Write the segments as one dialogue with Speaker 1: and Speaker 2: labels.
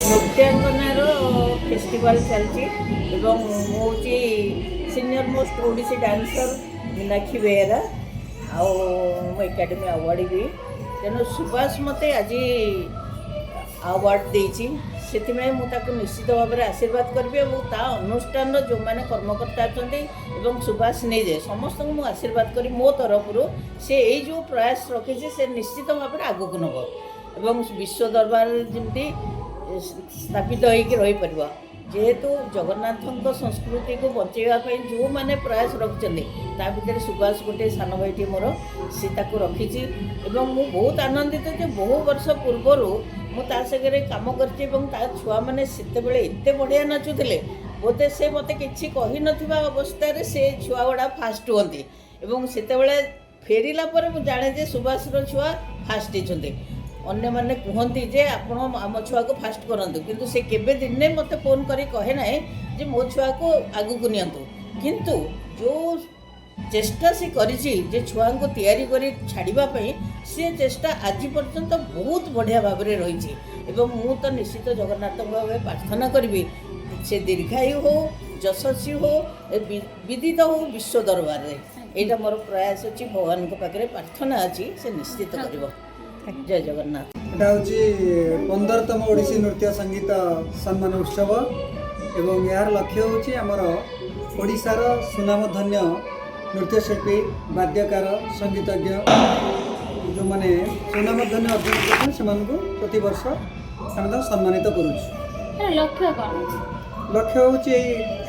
Speaker 1: ନୃତ୍ୟାଙ୍ଗନାର festival ଚାଲିଛି ଏବଂ ମୁଁ ହେଉଛି senior most Odissi dancer Meenakshi Behera ଆଉ ମୁଁ ଏକାଡେମୀ ଆୱାର୍ଡ଼ ବି। ତେଣୁ ସୁଭାଷ ମୋତେ ଆଜି ଆୱାର୍ଡ଼ ଦେଇଛି, ସେଥିପାଇଁ ମୁଁ ତାକୁ ନିଶ୍ଚିତ ଭାବରେ ଆଶୀର୍ବାଦ କରିବି ଏବଂ ତା ଅନୁଷ୍ଠାନର ଯେଉଁମାନେ କର୍ମକର୍ତ୍ତା ଅଛନ୍ତି ଏବଂ ସୁଭାଷ ନିଜେ, ସମସ୍ତଙ୍କୁ ମୁଁ ଆଶୀର୍ବାଦ କରି ମୋ ତରଫରୁ ସେ ଏଇ ଯେଉଁ ପ୍ରୟାସ ରଖିଛି, ସେ ନିଶ୍ଚିତ ଭାବରେ ଆଗକୁ ନେବ ଏବଂ ବିଶ୍ୱ ଦରବାରରେ ଯେମିତି ସ୍ଥାପିତ ହେଇକି ରହିପାରିବ। ଯେହେତୁ ଜଗନ୍ନାଥଙ୍କ ସଂସ୍କୃତିକୁ ବଞ୍ଚେଇବା ପାଇଁ ଯେଉଁମାନେ ପ୍ରୟାସ ରଖିଛନ୍ତି, ତା ଭିତରେ ସୁଭାଷ ଗୋଟିଏ ସାନ ଭାଇଟିଏ ମୋର, ସେ ତାକୁ ରଖିଛି ଏବଂ ମୁଁ ବହୁତ ଆନନ୍ଦିତ ଯେ ବହୁ ବର୍ଷ ପୂର୍ବରୁ ମୁଁ ତା ସାଙ୍ଗରେ କାମ କରିଛି ଏବଂ ତା ଛୁଆମାନେ ସେତେବେଳେ ଏତେ ବଢ଼ିଆ ନାଚୁଥିଲେ, ବୋଧେ ସେ ମୋତେ କିଛି କହିନଥିବା ଅବସ୍ଥାରେ ସେ ଛୁଆ ଗୁଡ଼ା ଫାଷ୍ଟ ହୁଅନ୍ତି ଏବଂ ସେତେବେଳେ ଫେରିଲା ପରେ ମୁଁ ଜାଣେ ଯେ ସୁଭାଷର ଛୁଆ ଫାଷ୍ଟ ହେଇଛନ୍ତି। ଅନ୍ୟମାନେ କୁହନ୍ତି ଯେ ଆପଣ ଆମ ଛୁଆକୁ ଫାଷ୍ଟ କରନ୍ତୁ, କିନ୍ତୁ ସେ କେବେ ଦିନେ ମୋତେ ଫୋନ୍ କରି କହେ ନାହିଁ ଯେ ମୋ ଛୁଆକୁ ଆଗକୁ ନିଅନ୍ତୁ। କିନ୍ତୁ ଯେଉଁ ଚେଷ୍ଟା ସେ କରିଛି ଯେ ଛୁଆଙ୍କୁ ତିଆରି କରି ଛାଡ଼ିବା ପାଇଁ, ସେ ଚେଷ୍ଟା ଆଜି ପର୍ଯ୍ୟନ୍ତ ବହୁତ ବଢ଼ିଆ ଭାବରେ ରହିଛି ଏବଂ ମୁଁ ତ ନିଶ୍ଚିତ ଜଗନ୍ନାଥଙ୍କ ଭାବେ ପ୍ରାର୍ଥନା କରିବି, ସେ ଦୀର୍ଘାୟୁ ହଉ, ଯଶସ୍ୱୀ ହଉ, ବିଦିତ ହଉ ବିଶ୍ୱ ଦରବାରରେ। ଏଇଟା ମୋର ପ୍ରୟାସ ଅଛି, ଭଗବାନଙ୍କ ପାଖରେ ପ୍ରାର୍ଥନା ଅଛି, ସେ ନିଶ୍ଚିତ କରିବ। ଜୟ ଜଗନ୍ନାଥ।
Speaker 2: ଏଟା ହେଉଛି 15ତମ ଓଡ଼ିଶୀ ନୃତ୍ୟ ସଙ୍ଗୀତ ସମ୍ମାନ ଉତ୍ସବ ଏବଂ ଏହାର ଲକ୍ଷ୍ୟ ହେଉଛି ଆମର ଓଡ଼ିଶାର ସୁନାମଧନ୍ୟ ନୃତ୍ୟଶିଳ୍ପୀ, ବାଦ୍ୟକାର, ସଙ୍ଗୀତଜ୍ଞ ଯେଉଁମାନେ ସୁନାମଧନ୍ୟ ଅର୍ଜନ କରୁଛନ୍ତି, ସେମାନଙ୍କୁ ପ୍ରତିବର୍ଷ ଆମେ ତାଙ୍କୁ ସମ୍ମାନିତ କରୁଛୁ।
Speaker 3: ଏହାର ଲକ୍ଷ୍ୟ କ'ଣ ଅଛି?
Speaker 2: ଲକ୍ଷ୍ୟ ହେଉଛି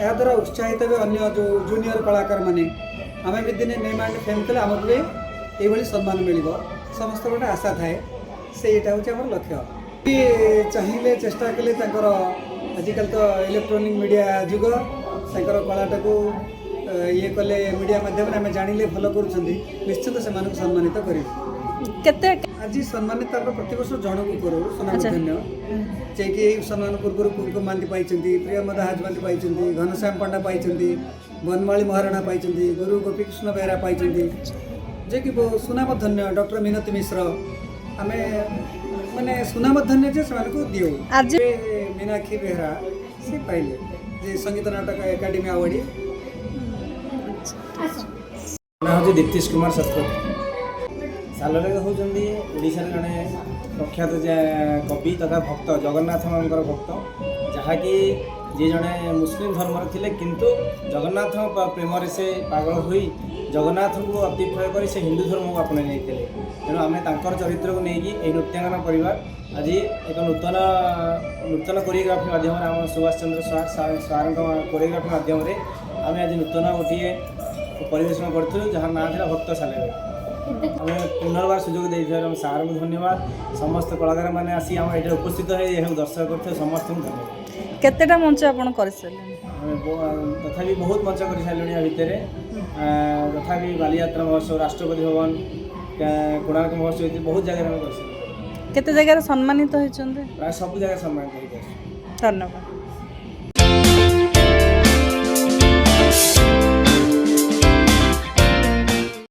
Speaker 2: ଏହାଦ୍ୱାରା ଉତ୍ସାହିତ ହେବେ ଅନ୍ୟ ଯେଉଁ ଜୁନିୟର କଳାକାରମାନେ। ଆମେ ବି ଦିନେ ନେମ୍ ଆଣ୍ଡ ଫେମ୍ କଲେ ଆମକୁ ବି ଏଇଭଳି ସମ୍ମାନ ମିଳିବ, ସମସ୍ତଙ୍କର ଗୋଟେ ଆଶା ଥାଏ। ସେଇଟା ହେଉଛି ଆମର ଲକ୍ଷ୍ୟ। ବି ଚାହିଁଲେ, ଚେଷ୍ଟା କଲେ ତାଙ୍କର, ଆଜିକାଲି ତ ଇଲେକ୍ଟ୍ରୋନିକ୍ ମିଡ଼ିଆ ଯୁଗ, ତାଙ୍କର କଳାଟାକୁ ଇଏ କଲେ, ମିଡ଼ିଆ ମାଧ୍ୟମରେ ଆମେ ଜାଣିଲେ ଭଲ କରୁଛନ୍ତି, ନିଶ୍ଚିତ ସେମାନଙ୍କୁ ସମ୍ମାନିତ କରିବୁ।
Speaker 4: କେତେ?
Speaker 2: ଆଜି ସମ୍ମାନିତ ଆମର ପ୍ରତିବର୍ଷ ଜଣକୁ କରୁ ସୁନାମଧନ୍ୟ। ଯିଏକି ଏଇ ସମ୍ମାନ ପୂର୍ବରୁ କୁମକୁମ ମହାନ୍ତି ପାଇଛନ୍ତି, ପ୍ରିୟମ୍ବଦା ହାଜମତି ପାଇଛନ୍ତି, ଘନଶ୍ୟାମ ପଣ୍ଡା ପାଇଛନ୍ତି, ବନମାଳୀ ମହାରଣା ପାଇଛନ୍ତି, ଗୁରୁ ଗୋପୀକୃଷ୍ଣ ବେହେରା ପାଇଛନ୍ତି, ଯିଏକି ସୁନାମଧନ୍ୟ ଡକ୍ଟର ମିନତୀ ମିଶ୍ର। ଆମେ ମାନେ ସୁନାମଧନ୍ୟ ଯେ ସେମାନଙ୍କୁ ଦିଉ।
Speaker 4: ଆଜି
Speaker 2: ଏବେ ମୀନାକ୍ଷୀ ବେହେରା ସେ ପାଇଲେ ଯେ ସଙ୍ଗୀତ ନାଟକ ଏକାଡେମୀ ଆୱାର୍ଡ଼।
Speaker 3: ଆସ।
Speaker 5: ନାଁ ହେଉଛି ଦୀପ୍ତିଶ କୁମାର ଶତପଥୀ। ସାଲବେଗ ହେଉଛନ୍ତି ଓଡ଼ିଶାର ଜଣେ ପ୍ରଖ୍ୟାତ କବି ତଥା ଭକ୍ତ, ଜଗନ୍ନାଥଙ୍କର ଭକ୍ତ, ଯାହାକି ଯିଏ ଜଣେ ମୁସଲିମ ଧର୍ମର ଥିଲେ, କିନ୍ତୁ ଜଗନ୍ନାଥଙ୍କ ପ୍ରେମରେ ସେ ପାଗଳ ହୋଇ ଜଗନ୍ନାଥଙ୍କୁ ଅତିପ୍ରିୟ କରି ସେ ହିନ୍ଦୁ ଧର୍ମକୁ ଆପଣାଇ ନେଇଥିଲେ। ତେଣୁ ଆମେ ତାଙ୍କର ଚରିତ୍ରକୁ ନେଇକି ଏହି ନୃତ୍ୟାଙ୍ଗନ ପରିବାର ଆଜି ଏକ ନୂତନ ନୂତନ କୋରିଓଗ୍ରାଫି ମାଧ୍ୟମରେ, ଆମ ସୁଭାଷ ଚନ୍ଦ୍ର ସାର୍ଙ୍କ କୋରିଓଗ୍ରାଫି ମାଧ୍ୟମରେ ଆମେ ଆଜି ନୂତନ ଗୋଟିଏ ପରିବେଷଣ କରିଥିଲୁ, ଯାହାର ନାଁ ଥିଲା ଭକ୍ତ ସାଲବେଗ। ଆମେ ପୁନର୍ବାର ସୁଯୋଗ ଦେଇଥିବାରୁ ଆମ ସାର୍ଙ୍କୁ ଧନ୍ୟବାଦ। ସମସ୍ତ କଳାକାରମାନେ ଆସି ଆମ ଏଠାରେ ଉପସ୍ଥିତ ହୋଇ ଏହାକୁ ଦର୍ଶକ କରିଥିବା ସମସ୍ତଙ୍କୁ ଧନ୍ୟବାଦ।
Speaker 4: କେତେଟା ମଞ୍ଚ ଆପଣ କରିସାରିଲେଣି?
Speaker 5: ଆମେ ତଥାପି ବହୁତ ମଞ୍ଚ କରିସାରିଲୁଣି ୟା ଭିତରେ। ତଥାପି ବାଲିଯାତ୍ରା ମହୋତ୍ସବ, ରାଷ୍ଟ୍ରପତି ଭବନ, କୋଣାର୍କ ମହୋତ୍ସବ ଇତ୍ୟାଦି ବହୁତ ଜାଗାରେ ଆମେ କରିସାରିଲୁଣି।
Speaker 4: କେତେ ଜାଗାରେ ସମ୍ମାନିତ ହେଇଛନ୍ତି?
Speaker 5: ପ୍ରାୟ ସବୁ ଜାଗାରେ ସମ୍ମାନିତ ହେଇକି ଆସୁଛୁ।
Speaker 4: ଧନ୍ୟବାଦ।